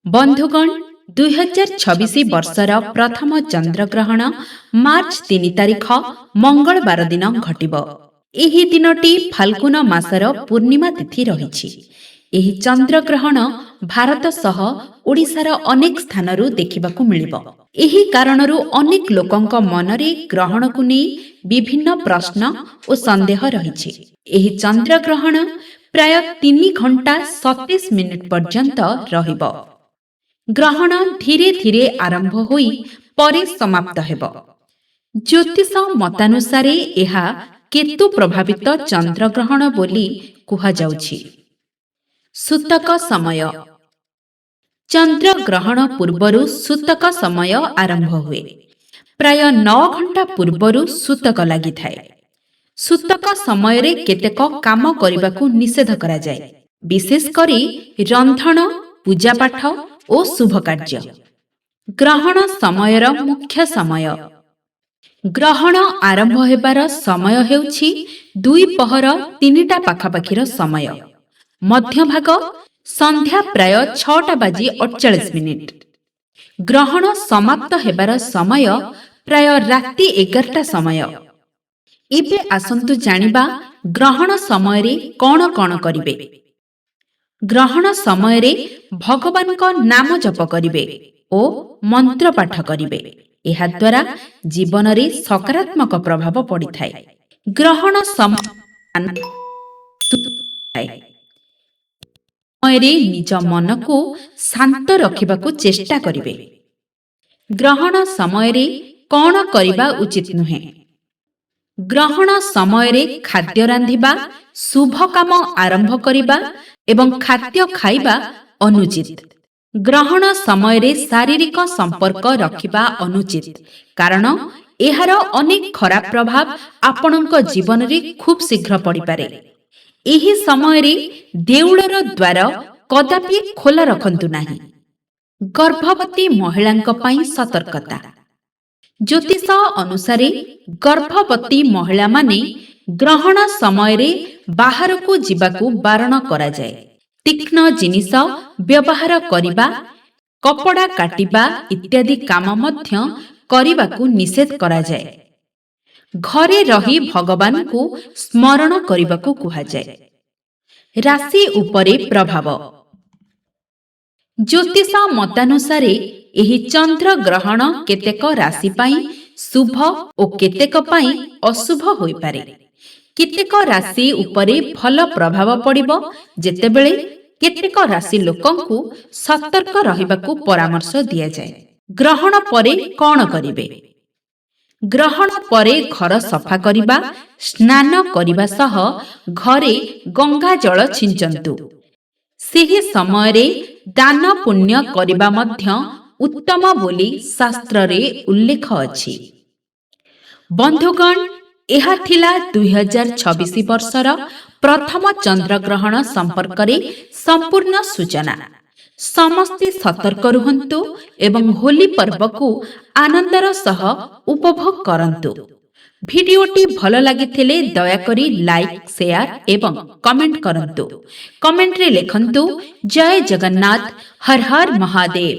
ବନ୍ଧୁଗଣ, 2026 ବର୍ଷର ପ୍ରଥମ ଚନ୍ଦ୍ରଗ୍ରହଣ ମାର୍ଚ୍ଚ 3 ତାରିଖ ମଙ୍ଗଳବାର ଦିନ ଘଟିବ। ଏହି ଦିନଟି ଫାଲ୍ଗୁନ ମାସର ପୂର୍ଣ୍ଣିମା ତିଥି ରହିଛି। ଏହି ଚନ୍ଦ୍ରଗ୍ରହଣ ଭାରତ ସହ ଓଡ଼ିଶାର ଅନେକ ସ୍ଥାନରୁ ଦେଖିବାକୁ ମିଳିବ। ଏହି କାରଣରୁ ଅନେକ ଲୋକଙ୍କ ମନରେ ଗ୍ରହଣକୁ ନେଇ ବିଭିନ୍ନ ପ୍ରଶ୍ନ ଓ ସନ୍ଦେହ ରହିଛି। ଏହି ଚନ୍ଦ୍ରଗ୍ରହଣ ପ୍ରାୟ 3 ଘଣ୍ଟା 27 ମିନିଟ୍ ପର୍ଯ୍ୟନ୍ତ ରହିବ। ଗ୍ରହଣ ଧୀରେ ଧୀରେ ଆରମ୍ଭ ହୋଇ ପରେ ସମାପ୍ତ ହେବ। ଜ୍ୟୋତିଷ ମତାନୁସାରେ ଏହା କେତୁ ପ୍ରଭାବିତ ଚନ୍ଦ୍ରଗ୍ରହଣ ବୋଲି କୁହାଯାଉଛି। ସୂତକ ସମୟ। ଚନ୍ଦ୍ରଗ୍ରହଣ ପୂର୍ବରୁ ସୂତକ ସମୟ ଆରମ୍ଭ ହୁଏ। ପ୍ରାୟ 9 ଘଣ୍ଟା ପୂର୍ବରୁ ସୂତକ ଲାଗିଥାଏ। ସୂତକ ସମୟରେ କେତେକ କାମ କରିବାକୁ ନିଷେଧ କରାଯାଏ, ବିଶେଷ କରି ରନ୍ଧନ, ପୂଜାପାଠ ଓ ଶୁଭ କାର୍ଯ୍ୟ। ଗ୍ରହଣ ସମୟର ମୁଖ୍ୟ ସମୟ। ଗ୍ରହଣ ଆରମ୍ଭ ହେବାର ସମୟ ହେଉଛି ଦ୍ୱିପହର 3ଟା ପାଖାପାଖିର ସମୟ। ମଧ୍ୟଭାଗ ସନ୍ଧ୍ୟା ପ୍ରାୟ 6ଟା ବାଜି 48 ମିନିଟ୍। ଗ୍ରହଣ ସମାପ୍ତ ହେବାର ସମୟ ପ୍ରାୟ ରାତି 11ଟା ସମୟ। ଏବେ ଆସନ୍ତୁ ଜାଣିବା ଗ୍ରହଣ ସମୟରେ କ'ଣ କ'ଣ କରିବେ। ଗ୍ରହଣ ସମୟରେ ଭଗବାନଙ୍କ ନାମ ଜପ କରିବେ ଓ ମନ୍ତ୍ର ପାଠ କରିବେ। ଏହାଦ୍ୱାରା ଜୀବନରେ ସକାରାତ୍ମକ ପ୍ରଭାବ ପଡ଼ିଥାଏ। ଗ୍ରହଣ ସମୟରେ ନିଜ ମନକୁ ଶାନ୍ତ ରଖିବାକୁ ଚେଷ୍ଟା କରିବେ। ଗ୍ରହଣ ସମୟରେ କ'ଣ କରିବା ଉଚିତ ନୁହେଁ? ଗ୍ରହଣ ସମୟରେ ଖାଦ୍ୟ ରାନ୍ଧିବା, ଶୁଭ କାମ ଆରମ୍ଭ କରିବା ଏବଂ ଖାଦ୍ୟ ଖାଇବା ଅନୁଚିତ। ଗ୍ରହଣ ସମୟରେ ଶାରୀରିକ ସମ୍ପର୍କ ରଖିବା ଅନୁଚିତ, କାରଣ ଏହାର ଅନେକ ଖରାପ ପ୍ରଭାବ ଆପଣଙ୍କ ଜୀବନରେ ଖୁବ୍ ଶୀଘ୍ର ପଡ଼ିପାରେ। ଏହି ସମୟରେ ଦେଉଳର ଦ୍ୱାର କଦାପି ଖୋଲା ରଖନ୍ତୁ ନାହିଁ। ଗର୍ଭବତୀ ମହିଳାଙ୍କ ପାଇଁ ସତର୍କତା। ଜ୍ୟୋତିଷ ଅନୁସାରେ ଗର୍ଭବତୀ ମହିଳାମାନେ ଗ୍ରହଣ ସମୟରେ ବାହାରକୁ ଯିବାକୁ ବାରଣ କରାଯାଏ। ତୀକ୍ଷ୍ଣ ଜିନିଷ ବ୍ୟବହାର କରିବା, କପଡ଼ା କାଟିବା ଇତ୍ୟାଦି କାମ ମଧ୍ୟ କରିବାକୁ ନିଷେଧ କରାଯାଏ। ଘରେ ରହି ଭଗବାନଙ୍କୁ ସ୍ମରଣ କରିବାକୁ କୁହାଯାଏ। ରାଶି ଉପରେ ପ୍ରଭାବ। ଜ୍ୟୋତିଷ ମତାନୁସାରେ ଏହି ଚନ୍ଦ୍ର ଗ୍ରହଣ କେତେକ ରାଶି ପାଇଁ ଶୁଭ ଓ କେତେକ ପାଇଁ ଅଶୁଭ ହୋଇପାରେ। କେତେକ ରାଶି ଉପରେ ଭଲ ପ୍ରଭାବ ପଡ଼ିବ, ଯେତେବେଳେ କେତେକ ରାଶି ଲୋକଙ୍କୁ ସତର୍କ ରହିବାକୁ ପରାମର୍ଶ ଦିଆଯାଏ। ଗ୍ରହଣ ପରେ କ'ଣ କରିବେ? ଗ୍ରହଣ ପରେ ଘର ସଫା କରିବା, ସ୍ନାନ କରିବା ସହ ଘରେ ଗଙ୍ଗା ଜଳ ଛିଞ୍ଚନ୍ତୁ। ସେହି ସମୟରେ ଦାନ ପୁଣ୍ୟ କରିବା ମଧ୍ୟ ଉତ୍ତମ ବୋଲି ଶାସ୍ତ୍ରରେ ଉଲ୍ଲେଖ ଅଛି। ବନ୍ଧୁଗଣ, ଏହା ଥିଲା 2026 ବର୍ଷର ପ୍ରଥମ ଚନ୍ଦ୍ରଗ୍ରହଣ ସମ୍ପର୍କରେ ସମ୍ପୂର୍ଣ୍ଣ ସୂଚନା। ସମସ୍ତେ ସତର୍କ ରୁହନ୍ତୁ ଏବଂ ହୋଲି ପର୍ବକୁ ଆନନ୍ଦର ସହ ଉପଭୋଗ କରନ୍ତୁ। ଭିଡିଓଟି ଭଲ ଲାଗିଥିଲେ ଦୟାକରି ଲାଇକ୍, ସେୟାର ଏବଂ କମେଣ୍ଟ କରନ୍ତୁ। କମେଣ୍ଟରେ ଲେଖନ୍ତୁ, "ଜୟ ଜଗନ୍ନାଥ, ହର ହର ମହାଦେବ।"